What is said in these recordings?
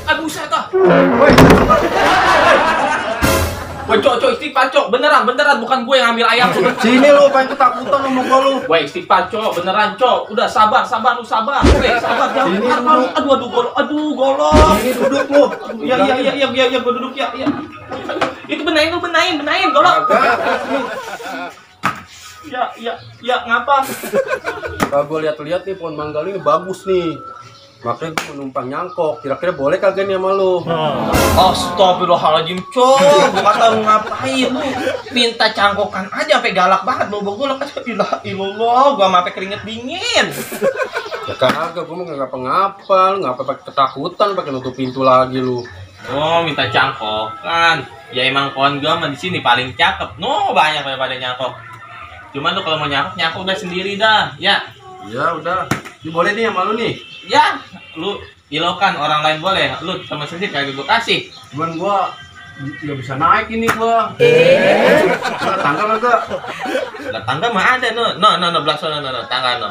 Aduh, buset ah. Woi, cok, istighfar, cok. Beneran, bukan gue yang ambil ayam. Sini lu, pengen ketakutan sama gua lu. Woi, istighfar, cok. Beneran, cok. Udah sabar, lu sabar. Woi, sabar, jangan. Aduh, golok. Sini duduk lu. Iya, gua duduk ya. Itu benain, golok. Ya, ngapa? Kalau gua lihat-lihat nih pohon mangga lu ini bagus nih. Makanya gua numpang nyangkok. Kira-kira boleh kagak nih sama lu? Astagfirullahaladzim, cok. Gua kata lu ngapain lu? Minta cangkokan aja sampai galak banget lu. Gua ilah, gua sampai keringet dingin. Ya kagak, gua mau nggak ngapa-ngapa. Lu ngapa pakai ketakutan, pakai nutup pintu lagi lu. Oh, minta cangkokan. Ya emang pohon gua mah di sini paling cakep. No, banyak pada nyangkok. Cuman lu kalau mau nyangkok udah sendiri dah, ya. Ya udah. Ini boleh nih sama lu nih. Ya, lu ilokan orang lain boleh. Lu teman sendiri kagak gua kasih. Cuman gua nggak bisa naik ini gua. Nah, tangga kagak? Lah tangga mah ada no. No, belah sono no, tangga no.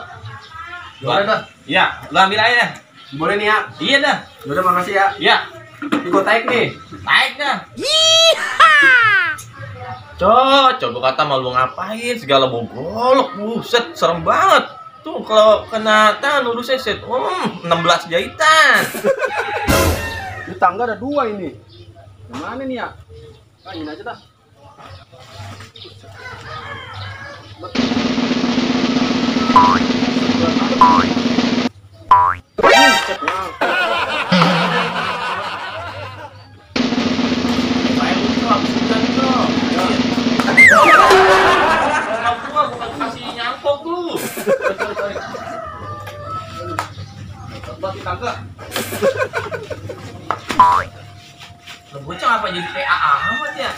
Boleh dah. Ya, lu ambil aja. Boleh nih ya. Iya dah. Udah makasih ya. Ya. Ini gua tarik nih. Naik dah. Coba kata mau lu ngapain segala bogolok, buset, serem banget. Tuh kalau kena tangan udah seset, 16 jahitan. Di tangga ada 2 ini. Yang mana nih ya? Nah, ini aja dah. Bukan kasih nyangkok lu. Buat di tangga. Bocah apa jadi PA amat ya?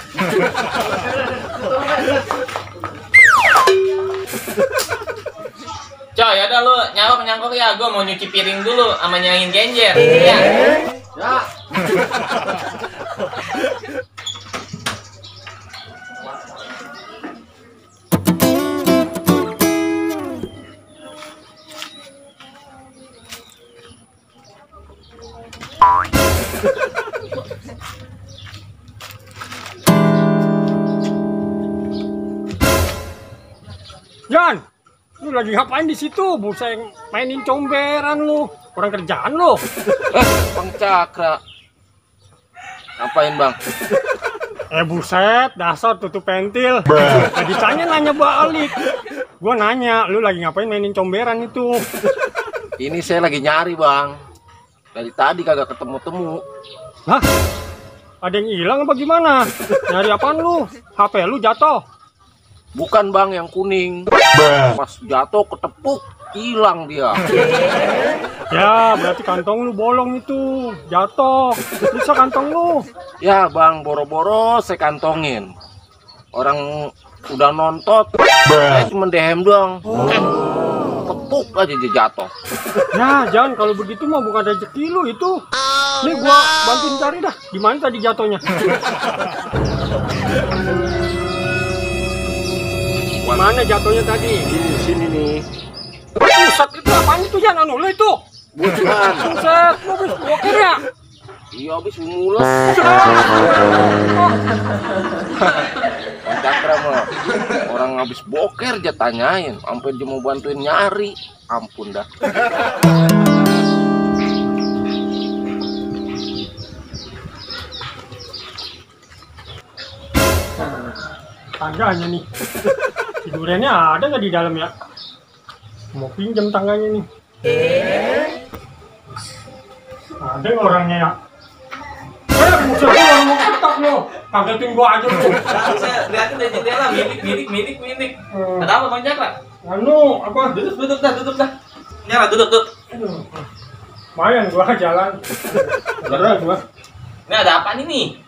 Coy, ya udah lu nyangkok ya, gua mau nyuci piring dulu sama nyangin genjer. Ya. Ya. Jan, lu lagi ngapain di situ? Buset, mainin comberan lu. Kurang kerjaan lu. Bang Cakra. Ngapain, Bang? Buset, dasar tutup pentil. Tadi tanya nanya balik. Gua nanya, lu lagi ngapain mainin comberan itu? Ini saya lagi nyari, Bang. Dari tadi kagak ketemu-temu. Hah? Ada yang hilang apa gimana? Nyari apaan lu? HP lu jatuh? Bukan, Bang, yang kuning. Pas jatuh ketepuk, hilang dia. Ya, berarti kantong lu bolong itu. Jatuh. Bisa kantong lu. Ya, Bang, boro-boro saya kantongin. Orang udah nontot, saya cuma DM doang. Tepuk aja dia jatuh. Ya, jangan kalau begitu mah bukan rezeki lu itu. Nih gua bantuin cari dah. Di mana tadi jatuhnya? Mana jatuhnya tadi? Di sini nih. Pusat itu apaan itu Jan? Anu lu itu? Bukan. Pusat, lu habis boker ya? Iya, habis mules. Bang Cakra mah orang habis boker aja tanyain, sampai dia mau bantuin nyari. Ampun dah. Tangganya nih. Tidurannya ada nggak di dalam ya? Mau pinjam tangganya nih. Ada nggak orangnya ya? Buset lu orang mau ketak lo. Kagetin gua aja lu. Saya lihatin dari jendela, minik. Ada apa Bang Cakra? Anu, apa? Duduk dah. Nyala, duduk. Aduh. Lumayan gua jalan. Beneran gua. Ini ada apa nih?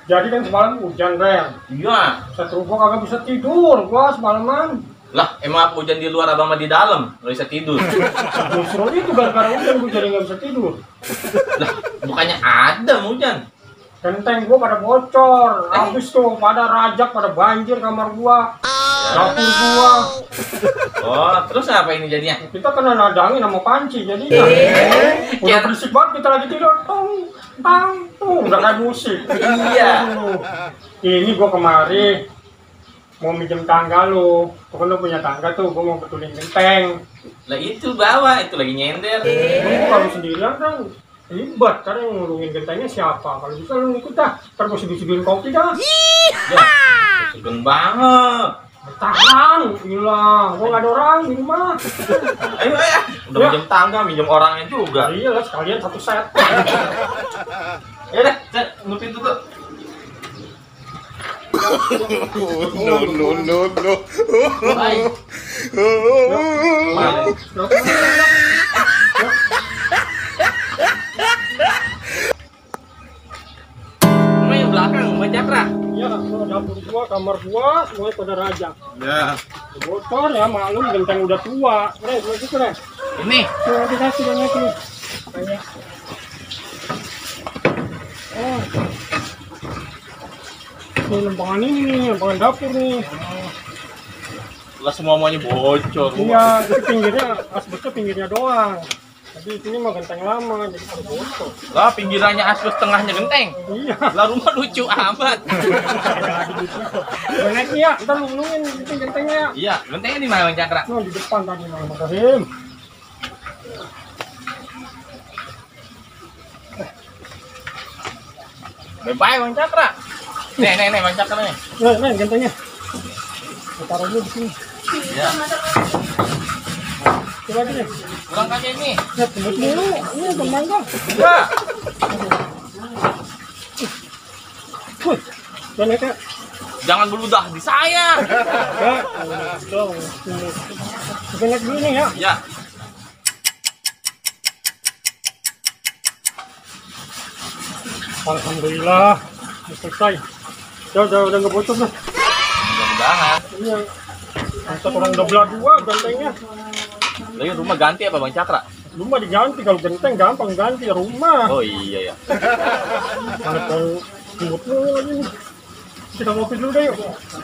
Jadi kan semalam hujan, Ren. Iya. Satu gua kagak bisa tidur, gua semalaman. Lah, emang apa hujan di luar abang mah di dalam? Nggak bisa tidur. Justru itu gara-gara hujan gua jadi nggak bisa tidur. Lah, bukannya ada hujan. Genteng gua pada bocor, habis tuh pada rajak, pada banjir kamar gua. dapur gua. Oh, terus apa ini jadinya? Kita kena nadangin sama panci jadinya. Udah berisik banget kita lagi tidur. Tong, tang, tuh udah kayak musik. Iya. Ini gua kemari mau minjem tangga lu. Pokoknya lu punya tangga tuh, gua mau betulin genteng. Lah itu bawa, itu lagi nyender. Lu kalau sendirian kan ribet, karena yang ngurungin gentengnya siapa? Kalau bisa lu ikut dah, ntar gua seduh-seduhin kopi dah. Ya, segen banget. Tahan, gila, gua nggak ada orang di rumah. Ayo, ayo. Udah minjem tangga, minjem orangnya juga. Iya lah, sekalian satu set. Ya udah, nutup pintu tuh. No. Baik. Mana yang belakang, Bang Cakra? Iya, dapur gua, kamar gua, semuanya pada raja. Ya. Bocor ya, maklum genteng udah tua. Gitu deh. Ini. Tuh, dikasih dan itu. Kayak. Oh. Ini lempangan ini nih, lempangan dapur nih. Lah semuanya bocor. Iya, itu pinggirnya, asbesnya pinggirnya doang. Tapi ini mah genteng lama, jadi pada bocor. Lah pinggirannya asbes, tengahnya genteng. Iya. Lah rumah lucu amat. Naik ya, ntar lu ulungin itu gentengnya. Iya, gentengnya di mana Bang Cakra? Nah, di depan tadi Bang Rahim. Bye-bye Bang Cakra. Nih Bang Cakra nih. Nah, gentengnya. Kita taruh dulu di sini. Iya. Coba aja deh. Pulang kaca ini. Ya, tunggu dulu. Ini teman kan. Enggak. Wih, jangan naik ya. Jangan beludah di saya. Ya, dong. Kita naik dulu nih ya. Ya. Alhamdulillah, udah selesai. Udah nggak bocor dah. Mudah-mudahan. Ini yang satu orang udah belah dua gentengnya. Lagi rumah ganti apa Bang Cakra? Rumah diganti, kalau genteng gampang ganti rumah. Oh iya ya. Kalau ribut mulu lagi nih. Kita ngopi dulu deh yuk.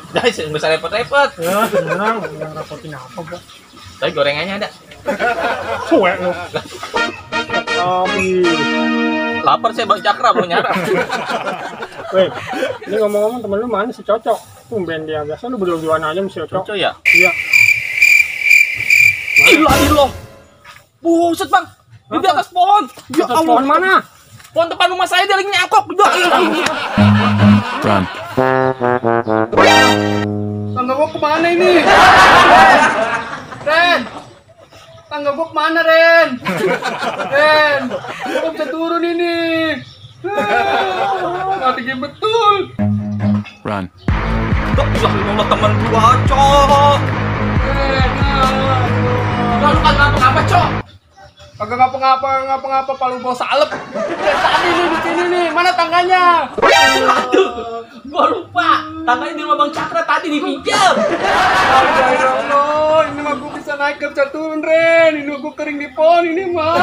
Guys, nggak usah repot-repot. Ya, tenang, nggak rapotin apa kok. Tapi gorengannya ada. Cuek lu. Tapi, Lapar saya Bang Cakra belum nyara. weh, ini ngomong-ngomong temen lu mana si Cocok? Tumben dia, biasa lu berdua-duaan aja sama si Cocok. Cocok ya? Iya. Ilah. Buset Bang. Dia di atas pohon. Ya Atas pohon mana? Pohon depan rumah saya dia lagi nyangkok. Run. Tangga gua kemana ini? Ren! Tangga gua kemana, Ren? Ren! Gua bisa turun ini. Mati game betul. Run. Allah teman gua, Cok. Ren, Lu kan ngapa-ngapa, Cok? kagak ngapa-ngapa paling gua salep. Dari tadi nih di sini nih, mana tangganya? Aduh, gua lupa. Tangganya di rumah Bang Cakra tadi dipinjam. Ya Allah, ini mah gua bisa naik ke bisa turun, Ren. Ini gua kering di pohon ini mah.